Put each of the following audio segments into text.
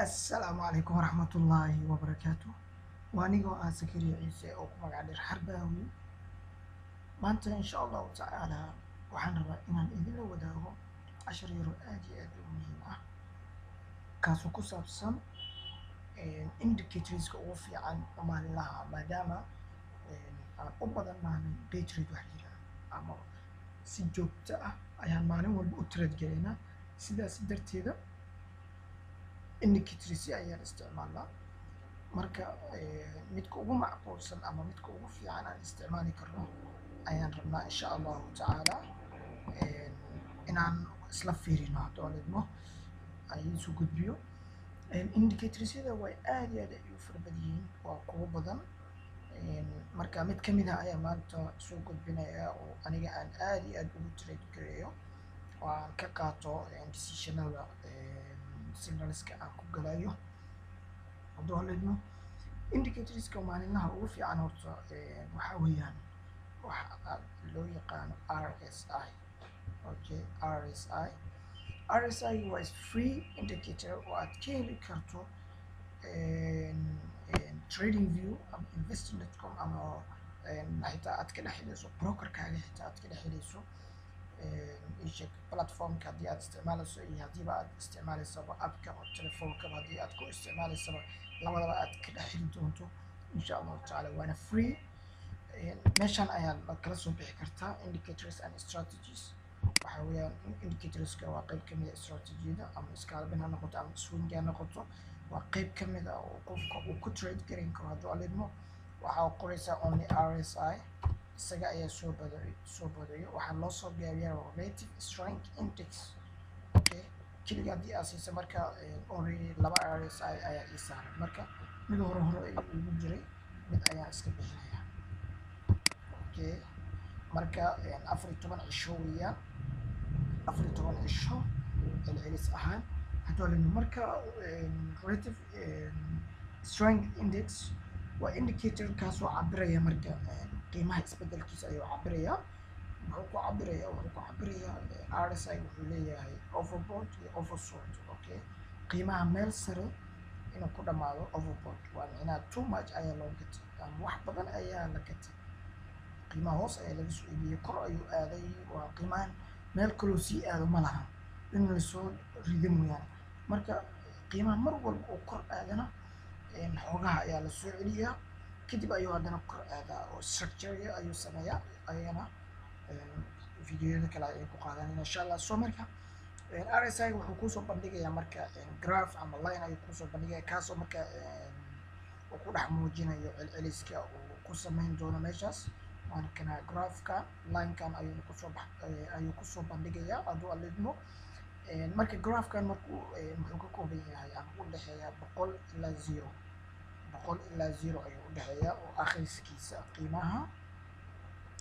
Assalaamu calaykum waraxmatullaahi wabarakaatu. Waa anigoo ah Sakariya Ciise oo ku magac dheer Xarbaawi. Maanta, insha Allahu tacaala, waxaan rabaa inaan idinla wadaago cashar yaro aad iyo aad u muhiim ah, kaasoo ku saabsan indicatorska ugu fiican oo maalinlaha, maadaama aan u badan nahnay day trade wax la yidhaahdo ama si joogto ah ayaan maalin walba u trade galaynaa. Sidaas darteeda indicators ayaan isticmaalnaa. Marka midka ugu macquulsan ama midka ugu fiican aan isticmaali karno ayaan rabnaa, insha Allahu tacaala, inaan isla fiirino. Haddoo lidmo aan idiin gudbiyo indicatorsyada, way aad iyo aad ay u fara badan yihiin, waa kuwo badan. Marka mid kamid ah ayaa maanta soo gudbinaya oo aniga aan aad iyo aad ugu trade gareeyo oo aan ka qaato decisionada, signalska aan ku galayo. Hadduu lidmo, indicatorska maalinlaha ugu fiican horta waxaa weeyaan waxa loo yaqaano RSI. Okay, RSI. RSI waa free indicator oo aad ka heli karto Trading View ama investing.com ama xitaa aad ka dhex helayso brokerkaaga, xitaa aad ka dhex helayso isheg platformka haddii aad isticmaalayso iyo haddiiba aad isticmaalaysaba appka oo telefoonkaba haddii aad ku isticmaalaysaba, labadaba aad ka dhex heli doonto, insha Allahu tacaala. Waana free. Meeshan ayaad kala soo bixi kartaa indicators and strategies. Waxa weeyaan indicatorska waa qayb kamid ah strategiyada, ama scalping ha noqoto ama swing ha noqoto, waa qayb kamid ah oo qofka uu ku trade garan karo. Hadduu alidmo, waxaa qoraysaa only RSI, isaga ayaa soo badayo. Waxaa loo soo gaabiyaa Relative Strength Index. Okay, keliga haddii aad siisa marka, already laba RSI ayaa ii saaran. Marka mid hore ayuu igu jiray, mid ayaan iska bixinaya. Okay, marka 14 cisho weeyaan, 14 cisho celcelis ahaan hadduu alino. Marka Relative Strength Index waa indicator kaasoo cabiraya marka qiimaha isbedelkiisa ayuu cabirayaa. Muxuu ku cabirayaa? Wuxuu ku cabirayaa RSI wuxuu leeyahay overbought iyo oversold. Okay, qiimaha meel sare inuu ku dhamaado overbought waa micnaha too much ayaa loo gatay ama wax badan ayaa la gatay, qiimaha hoos ayaa laga soo iibiyey, kor ayuu aaday. Waa qiimahan meel kaloo sii aado ma laha, in lasoo rido mooyaane. Marka qiimaha mar walba uu kor aadana, xoogaha ayaa lasoo celiyaa, kadib ayuu haddana kor aadaa oo structure ayuu sameeyaa. Ayagana videoyada kale ayay ku qaadanayna, insha Allah. So marka RSI wuxuu kusoo bandhigayaa marka graph ama line ayuu kusoo bandhigaya, kaasoo marka uu ku dhex muujinayo celceliska uu ku sameyn doono meeshaas. Waana kana graphka, linekan ayuu kusoo bax ayuu kusoo bandhigayaa, hadduu alidmo. Marka graphkan markuu muxuu ka kooban yahay ama u dhexeeya 100 ilaa 0, 100 ilaa 0 ayuu udhexeeyaa, oo akhriskiisa qiimaha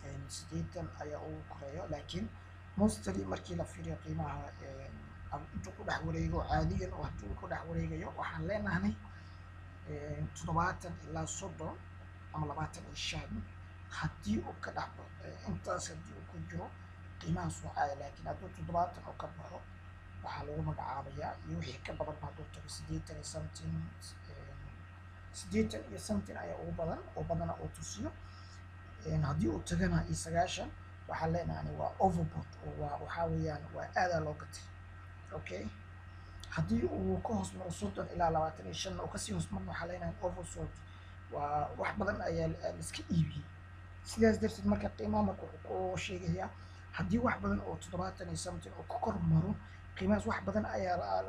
80 ayaa ugu koreeyo. Laakiin mostly markii la fiiriyo qiimaha intuu ku dhex wareego caadiyan oo hadduu ku dhex wareegayo, waxaan leenahay 70 ilaa 30 ama 25 haddii uu ka dhex intaas haddii uu ku jiro, qiimahaas waa caadi. Laakiin hadduu 70 oo ka baxo, waxaa lagu magacaabayaa iyo wixii ka badanba, hadduu tago 80 iyo something, 80 iyo something ayaa ugu badan oo badana uu tusiyo. Haddii uu tagana iyo 90, waxaan leenahay waa overbought oo waa waxaa weeyaan waa aadaa loo gatay. Okay, haddii uu ka hoos maro 30 ilaa 25 uu kasii hoos marno, waxaa leenahay oversold, waa wax badan ayaa la iska iibiyey. Sidaas darteed marka qiimaha marka wuxuu ku sheegayaa haddii wax badan oo 70 iyo something oo ka kor maro qiimahaas, wax badan ayaa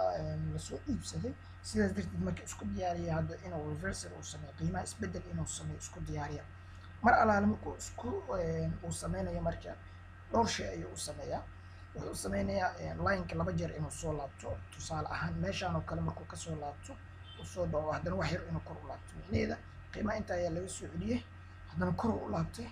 lasoo iibsaday. Sidaas darteed marka isku diyaariya hadda inuu reversal uu sameeyo, qiimaha isbedel inuu sameeyo isku diyaariya. Mar alaale markuu isku uu sameynayo, marka dhowr shay ayuu u sameeyaa. Wuxuu u sameynayaa lineka laba jeer inuu soo laabto. Tusaale ahaan meeshaan oo kale markuu kasoo laabto, uu soo dhaco, haddana wax yar inuu kor u laabto. Micnaheeda qiimaha inta ayaa laga soo celiyey, haddana kor u laabtay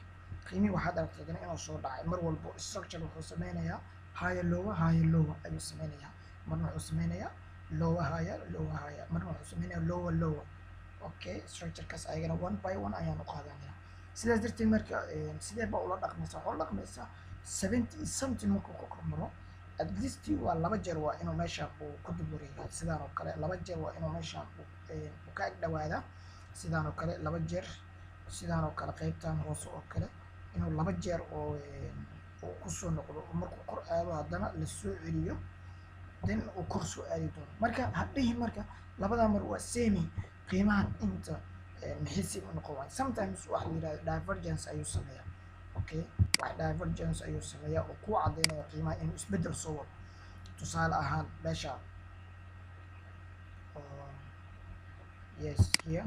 qiimihii, waxaad aragtay haddana inuu soo dhacay. Mar walbo structure wuxuu sameynayaa higher lower, higher lower ayuu sameynayaa. Marna wuxuu sameynayaa lower higher, lower higher, marna wuxuu sameynayaa lower lower. Okay, structurekaas ayagana one by one ayaan u qaadanaya. Sidaas darteed marka sidee baa ula dhaqmaysaa? Waxaa ula dhaqmaysaa 70 something markuu ka kor maro. At least waa laba jeer waa inuu meeshaan uu ku dul wareegaa sidaan oo kale. Laba jeer waa inuu meeshaan uu ka ag dhawaadaa sidaan oo kale, laba jeer sidaan oo kale, qaybtan hoose oo kale inuu laba jeer oo uu kusoo noqdo. Markuu kor aado, haddana la soo celiyo, then uu kor soo aadi doono. Marka hadhihi marka labadaa mar waa same qiimahan inta maxay same u noqon waay? Sometimes waxa la yidhahda divergence ayuu sameeyaa. Okay, wax divergence ayuu sameeyaa oo kuu caddaynaya qiimaha inuu isbeddel soo wado. Tusaale ahaan meesha, yes, here,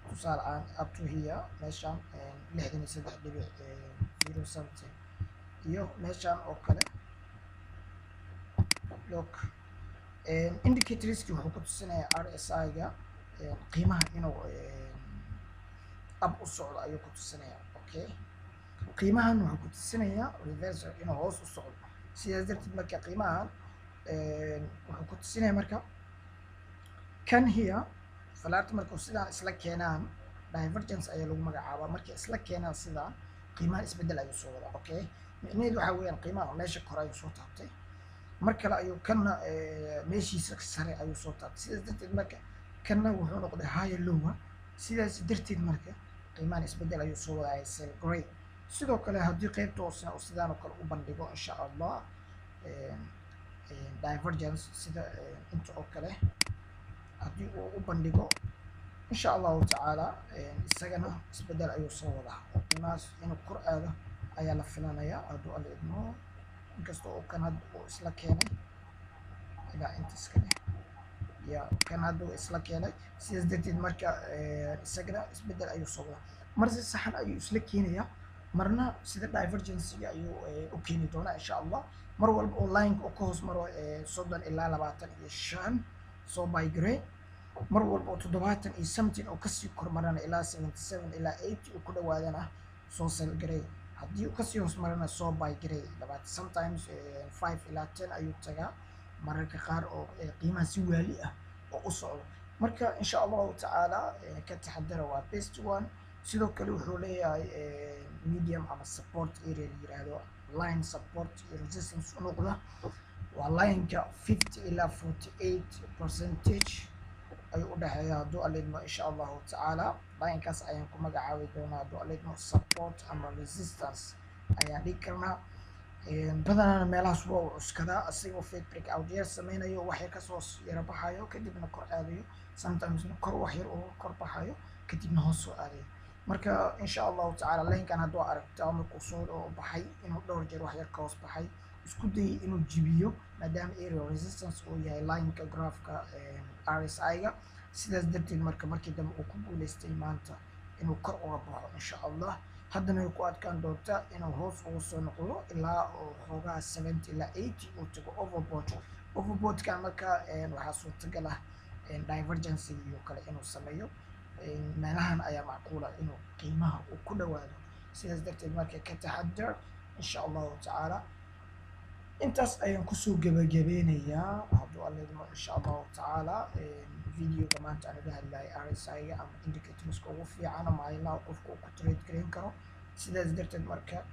tusaale ahaan up to here, meeshan 63.0 something iyo meeshan oo kale. Look, indicatorski wuxuu ku tusinayaa RSI-ga qiimaha inuu up u socdo ayuu ku tusinayaa. Okay, qiimahan wuxuu ku tusinayaa reversal, inuu hoos u socdo. Sidaas darteed marka qiimahan wuxuu ku tusinaya marka kan here, falaarta markuu sidaan isla keenaan, divergence ayaa lagu magacaabaa. Markay isla keenaan sidaan, qiimahan isbeddel ayuu soo wadaa. Okay, micnaheedu waxaa weeyaan qiimaha meesha kore ayuu soo taabtay, mar kale ayuu kanna meeshiisa sare ayuu soo taabtay. Sidaas darteed marka kanna wuxuu noqday higher lower. Sidaas darteed marka qiimahan isbeddel ayuu soo wadaa, sell garee. Sidoo kale haddii qeybta hoosena uu sidaan oo kale u bandhigo, insha Allah, divergence sida inta oo kale haddii uu u bandhigo, insha Allahu tacaala, isagana isbeddel ayuu soo wadaa oo qiimahaas inuu kor aado ayaa la filanayaa, hadduu Alla idmo. Inkasta oo kan hadda uu isla keenay ilaa inta iska leh ya kan hadda uu isla keenay. Sidaas darteed marka isagana isbeddel ayuu soo wadaa. Mar si saxan ayuu isla keenayaa, marna sida divergencyga ayuu u keeni doonaa, insha Allah. Mar walba oo lineka uu ka hoos maro 30 ilaa 25, soo buy garee. Mar walba oo 70 iyo something oo kasii kormarana, ilaa 77 ilaa 80 uu ku dhawaadana, soo sell garee. Haddii uu kasii hoos marana, soo buy garee 20. Sometimes 5 ilaa 10 ayuu tagaa mararka qaar oo qiimaha si waali ah oo u socdo. Marka insha Allahu tacaala ka taxadara, waa best one. Sidoo kale wuxuu leeyahay medium ama support area la yiraahdo, line support iyo resistance u noqda, waa lineka 50 ilaa 48 percentage ayuu u dhexeeya, hadduu Alla idmo. Insha Allahu tacaala linekaas ayaan ku magacaabi doonaa, hadduu Alla idmo. Support ama resistance ayaan dhigi karnaa. Badanaana meelahaas waa uu cuskadaa, isagoo fake break out yar sameynayo, wax yar kasoo yara baxayo, kadibna kor aadayo. Sometimesna kor wax yar uga kor baxayo, kadibna hoos soo aadayo. Marka insha Allahu tacaala linekan hadduu aragto markuu soo baxay inuu dhowr jeer wax yar ka hoos baxay, isku dayay inuu jibiyo, maadaama area resistance uu yahay lineka graphka RSI-ga. Sidaas darteed marka markii dambe uu ku guuleystay maanta inuu kor uga baxo, insha Allah haddana way ku adkaan doontaa inuu hoos ugu soo noqdo ilaa oo xoogaha 70 ilaa 80 uu tago overbought. Overboughtkan marka waxaa suurtagal ah divergency iyo kale inuu sameeyo. Meelahan ayaa macquula inuu qiimaha uu ku dhawaado. Sidaas darteed marka ka taxadar, insha Allahu tacaala. Intaas ayaan kusoo gebagabeynayaa, hadduu Alla idmo, insha Allahu tacaala, videoga maanta aan uga hadlayay RSI-ga ama indicatorska ugu fiican maalinlaha qofka uu ku trade gareyn karo. Sidaas darteed marka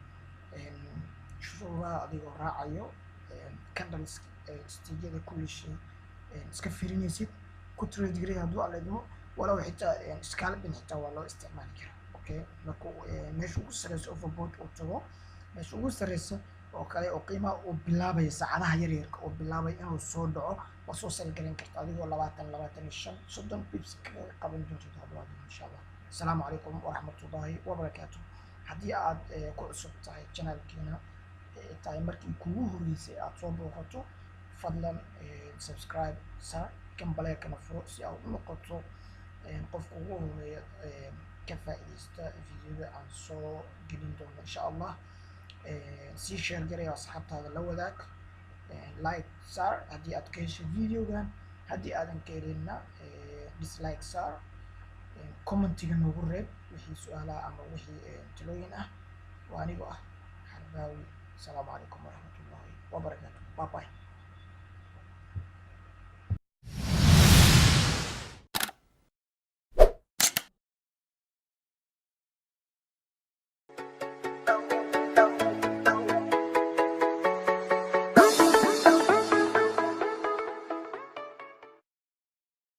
shuruudaha adigoo raacayo, candles stigyada, kulli shay iska firinaysid, ku trade garey, hadduu Alla idmo. Walow xitaa scalping xitaa waa loo isticmaali karaa. Okay, markuu meesha ugu sareyso overbought uu tago, meesha ugu sareysa oo kale oo qiimaha uu bilaabayo, saacadaha yaryarka uu bilaabay inuu soo dhaco, waa soo sell garan karta adigoo 20, 25, 30 pips kaga qaban doontid, hadduu Alla, insha Allah. Asalaamu calaykum waraxmatullaahi wabarakaatu. Haddii aad ku cusub tahay channelkiina, tahay markii kugu horreysay aad soo booqato, fadlan subscribe saar, gambaleelkana furo, si aad u noqoto qofka ugu horeeya ka faa'iidaysta videoda aan soo gelin doono, insha Allah. Sii share garay oo asxaabtaada la wadaag. Like saar haddii aad ka heshay videogan. Haddii aadan ka helinna, dislike saar. Commentiga noogu reeb wixii su-aalaha ama wixii talooyin ah. Waa anigoo ah Xarbaawi. Asalaamu calaykum waraxmatullaahi wabarakaatu. Bye bye.